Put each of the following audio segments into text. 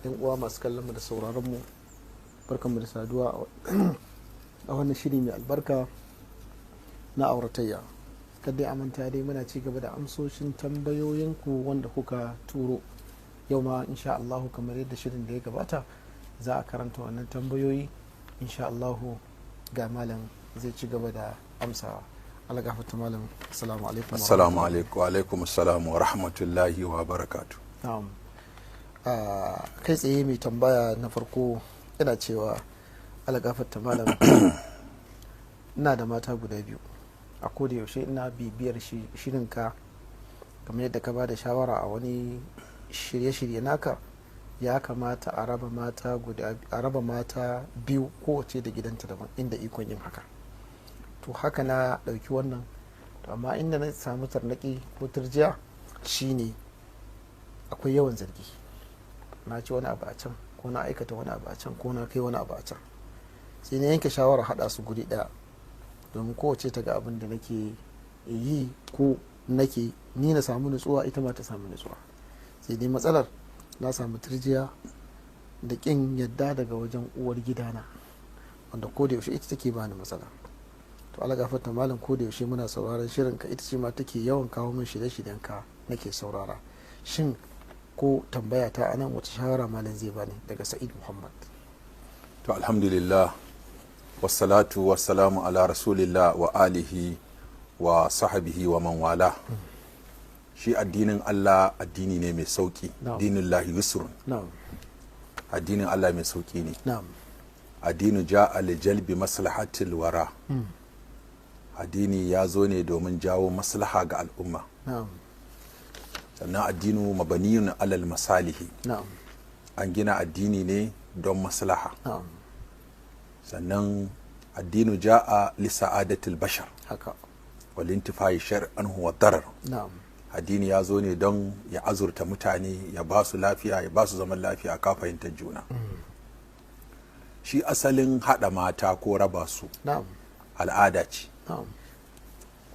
Yan uwa masu kallon mu da sauraron mu, barkanmu da saduwa a wannan shiri mai albarka na auratayya. Kada a manta dai, muna ci gaba da amsoshin tambayoyinku wanda kuka turo. Yau ma insha Allahu, kamar yadda shirin da ya gabata, za a karanta wannan tambayoyi insha Allahu. Ga malam zai ci gaba da amsawa. Allah gafarta malam. Assalamu alaikum. Assalamu alaikum, wa alaikum assalam wa rahmatullahi wa barakatu. Na'am. Kai tsaye, mai tambaya na farko yana cewa, Allah gafarta malam, ina da mata guda biyu. A koda yaushe ina bibiyar shirinka. Kamar yadda ka ba da shawara a wani shirye-shirye naka, ya kamata a raba mata guda, a raba mata biyu, kowace da gidanta daban, inda ikon yin haka. To haka na ɗauki wannan. To amma inda na samu tarnaki ko turjiya shine akwai yawan zargi: na ci wani abu a can, ko na aikata wani abu a can, ko na kai wani abu a can. Sai na yanke shawarar haɗa su guri ɗaya domin kowace ta ga abin da nake yi ko nake ni, na samu nutsuwa, ita ma ta samu nutsuwa. Sai dai matsalar, na samu turjiya da ƙin yadda daga wajen uwar gidana, wanda ko da yaushe ita take bani matsala. To Allah gafarta malam, ko da yaushe muna sauraron shirin ka, ita ce ma take yawan kawo min shirye-shiryen ka nake saurara. Shin ko tambaya ta anan, wace shawara malam zai bani? Daga Sa'id Muhammad. To alhamdulillah, wassalatu wassalamu ala rasulillah wa alihi wa sahbihi wa man wala. Shi addinin Allah addini ne mai sauki. Dinullahi yusrun. Addinin Allah mai sauki ne. Addinu ja'a li jalbi maslahatil wara. Addini ya zo ne domin jawo maslaha ga al'umma. Sannan addinu mabaniyun alal masalihi. An gina addini ne don maslaha. Sannan addinu ja'a li sa'adatil bashar wal intifai shar anhu wa darar. Addini ya zo ne don ya azurta mutane, ya ba su lafiya, ya ba su zaman lafiya, ka fahimtar juna. Shi asalin haɗa mata ko raba su al'ada ce.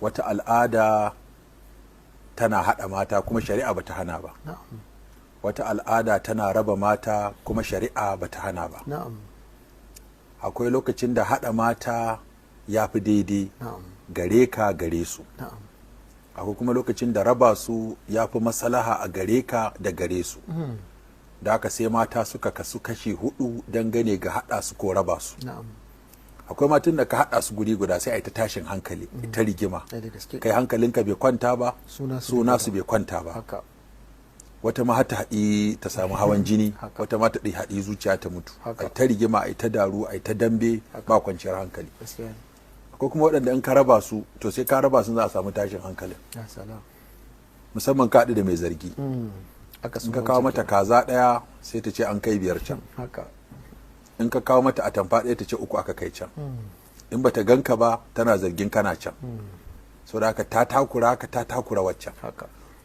Wata al'ada tana haɗa mata kuma shari'a bata hana ba. Wata al'ada tana raba mata kuma shari'a bata hana ba. Akwai lokacin da haɗa mata ya fi daidai gare ka, gare su. Akwai kuma lokacin da raba su ya fi maslaha a gare ka da gare su. Da haka sai mata suka kasu kashi hudu dangane ga haɗa su ko raba su. Akwai matan da ka haɗa su guri guda, sai a yi ta tashin hankali, ta rigima. Ai da gaske. Kai hankalinka bai kwanta ba, suna su suna su bai kwanta ba. Wata ma har ta haɗi ta samu hawan jini. Wata ma ta haɗi zuciya ta mutu. Ai ta rigima, ai ta daru, ai ta dambe, ba kwanciyar hankali. Gaskiya ne. Akwai kuma waɗanda in ka raba su, to sai ka raba su za a samu tashin hankalin. Ya salam. Musamman ka haɗu da mai zargi. Aka In ka kawo mata kaza ɗaya, sai ta ce an kai biyar can. In ka kawo mata atamfa ɗaya, ta ce uku aka kai can. In bata ganka ba, tana zargin kana can. Saboda haka ta takura ka, ta takura waccan.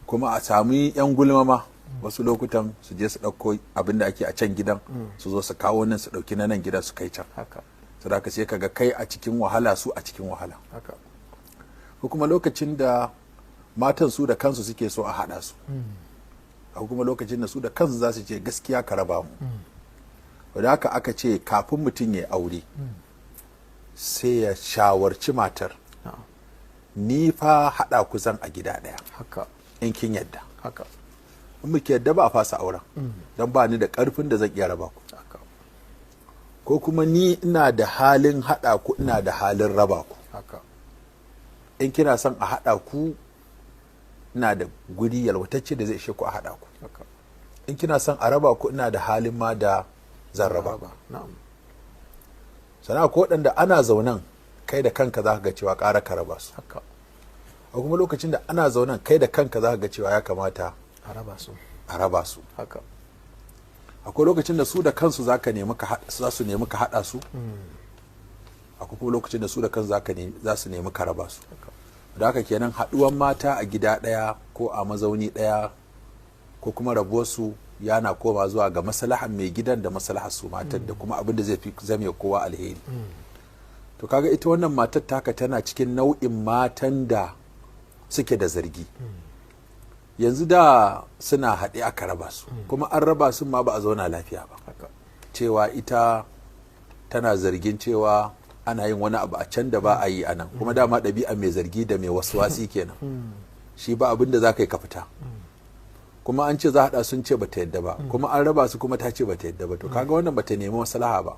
Kuma a sami yan gulma ma wasu lokutan, su je su ɗauko abin da ake a can gidan, su zo su kawo nan, su ɗauki na nan gidan su kai can. Saboda haka sai kaga kai a cikin wahala, su a cikin wahala. Ko kuma lokacin da matan su da kansu suke so a haɗa su. Ko kuma lokacin da su da kansu za su ce gaskiya ka raba mu. Da haka aka ce kafin mutum ya aure, sai ya shawarci matar: "Ni fa haɗa ku zan a gida ɗaya in kin yadda. In muke yadda ba, a fasa auren, don ba ni da ƙarfin da zan iya raba ku." Ko kuma, "Ni ina da halin haɗa ku, ina da halin raba ku. In kina son a haɗa ku, ina da guri yalwatacce da zai ishe ku a haɗa ku. In kina son a raba ku, ina da halin ma da zan raba ku." Sannan ko waɗanda ana zaunan, kai da kanka za ka ga cewa ƙara ka raba su. A kuma lokacin da ana zaunan, kai da kanka za ka ga cewa ya kamata a raba su. A raba su. Akwai lokacin da su da kansu za ka nemi ka haɗa, za su nemi ka haɗa su. Akwai kuma lokacin da su da kansu za su nemi ka raba su. Da haka kenan haɗuwan mata a gida ɗaya ko a mazauni ɗaya ko kuma rabuwarsu yana koma zuwa ga maslahan mai gidan da maslahar su matan da kuma abin da zai fi zame kowa alheri. To kaga ita wannan matar taka tana cikin nau'in matan da suke da zargi. Yanzu da suna haɗe aka raba su, kuma an raba su ma ba a zauna lafiya ba. Cewa ita tana zargin cewa ana yin wani abu a can da ba a yi a nan, kuma dama ɗabi'a mai zargi da mai waswasi kenan, shi ba abin da za ka yi ka fita. Kuma an ce za a haɗa, sun ce bata yadda ba, kuma an raba su kuma ta ce bata yadda ba. To kaga wannan bata nemi maslaha ba.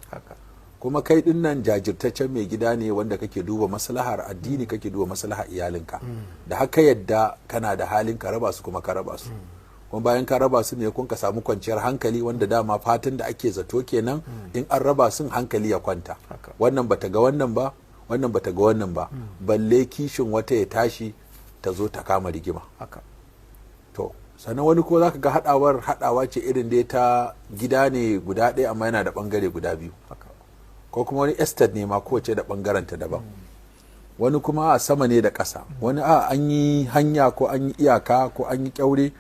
Kuma kai din nan jajirtaccen mai gida ne wanda kake duba maslahar addini, kake duba maslahar iyalinka, da haka yadda kana da halin ka raba su kuma ka raba su. Kuma bayan ka raba su ne kun ka samu kwanciyar hankali, wanda dama fatan da ake zato kenan, in an raba sun hankali ya kwanta. Wannan bata ga wannan ba, wannan bata ga wannan ba, balle kishin wata ya tashi ta zo ta kama rigima. To sannan wani ko zaka ga hadawar hadawa ce irin dai ta gida ne guda ɗaya amma yana da bangare guda biyu, ko kuma wani estate ne ma kowace da bangaren ta daban, wani kuma a sama ne da ƙasa, wani a an yi hanya ko an yi iyaka ko an yi kyaure,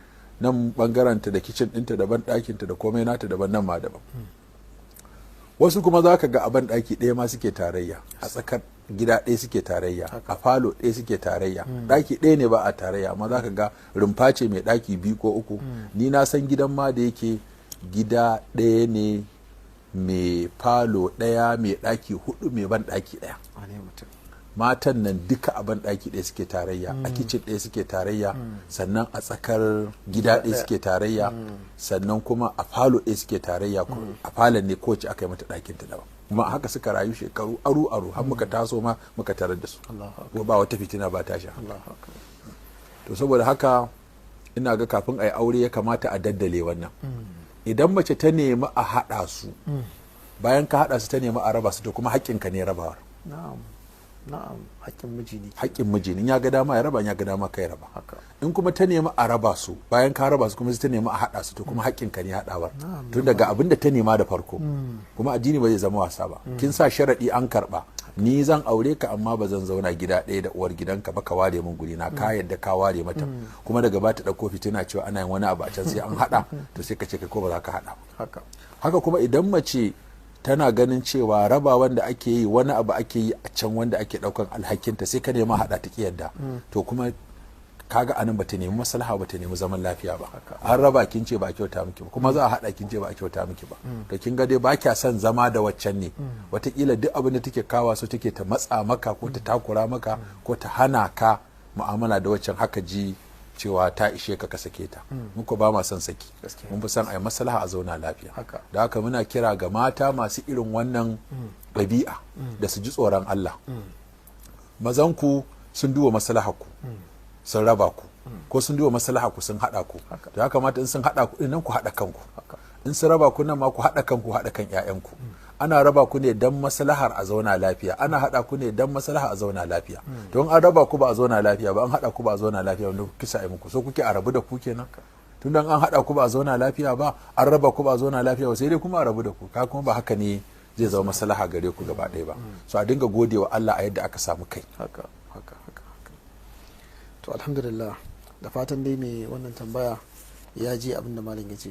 nan bangaren ta da kicin ɗinta daban, ɗakinta da komai nata daban, nan ma daban. Wasu kuma za ka ga a ban ɗaki ɗaya ma suke tarayya, a tsakar gida ɗaya suke tarayya, a falo ɗaya suke tarayya, ɗaki ɗaya ne ba a tarayya, amma za ka ga rumfa ce mai ɗaki biyu ko uku. Ni na san gidan ma da yake gida ɗaya ne mai falo ɗaya mai ɗaki hudu mai ban ɗaki ɗaya. Matan nan duka a ban ɗaki ɗaya suke tarayya, a kicin ɗaya suke tarayya, sannan a tsakar gida ɗaya suke tarayya, sannan kuma a falo ɗaya suke tarayya. A falon ne kowace aka yi mata ɗakin ta daban. Kuma haka suka rayu shekaru aru aru har muka taso ma muka tarar da su, ko ba wata fitina ba tashi. To saboda haka ina ga kafin a yi aure ya kamata a daddale wannan. Idan mace ta nemi a haɗa su, bayan ka haɗa su ta nemi a raba su, to kuma haƙƙinka ne rabawar. Na'am, haƙƙin miji ne. Haƙƙin miji ne, ya ga dama ya raba, ya ga dama kai raba. In kuma ta nemi a raba su, bayan ka raba su kuma sai ta nemi a haɗa su, to kuma haƙƙinka ne haɗawar, tun daga abin da ta nema da farko. Kuma addini ba zai zama wasa ba. Kin sa sharaɗi an karɓa, ni zan aure ka amma ba zan zauna gida ɗaya da uwar gidanka ba, ka ware min guri na, ka yadda ka ware mata. Kuma daga ba ta ɗauko fitina cewa ana yin wani abu a can sai an haɗa, to sai ka ce kai ko ba za ka haɗa ba. Haka kuma idan mace tana ganin cewa raba wanda ake yi wani abu ake yi a can wanda ake daukan alhakinta, sai ka nema hada ta ki yadda, to kuma kaga anan bata nemi maslaha, bata nemi zaman lafiya ba. An raba kin ce ba a kyauta miki ba, kuma za a hada kin ce ba a kyauta miki ba. To kin ga dai ba kya son zama da waccan ne, watakila duk abin da take kawa so take ta matsa maka ko ta takura maka ko ta hana ka mu'amala da waccan, haka ji cewa ta ishe ka ka sake ta. Mun ko ba ma son saki, mun fi son a yi maslaha a zauna lafiya. Da haka muna kira ga mata masu irin wannan ɗabi'a da su ji tsoron Allah. Mazanku sun duba maslahar ku sun raba ku, ko sun duba maslaha ku sun haɗa ku, to ya kamata in sun haɗa ku nan ku haɗa kanku, in sun raba ku nan ma ku haɗa kanku, haɗa kan ƴaƴanku. Ana raba ku ne dan maslahar a zauna lafiya, ana haɗa ku ne dan maslahar a zauna lafiya. Don an raba ku ba a zauna lafiya ba, an haɗa ku ba a zauna lafiya, wanda kisa ai muku so kuke a rabu da ku kenan. Tun dan an haɗa ku ba a zauna lafiya ba, an raba ku ba a zauna lafiya ba, sai dai kuma a rabu da ku. Ka kuma ba haka ne zai zama maslaha gare ku gaba ɗaya ba. So a dinga gode wa Allah a yadda aka samu kai. Haka. To alhamdulillah, da fatan dai mai wannan tambaya ya ji abin da malam ya ce.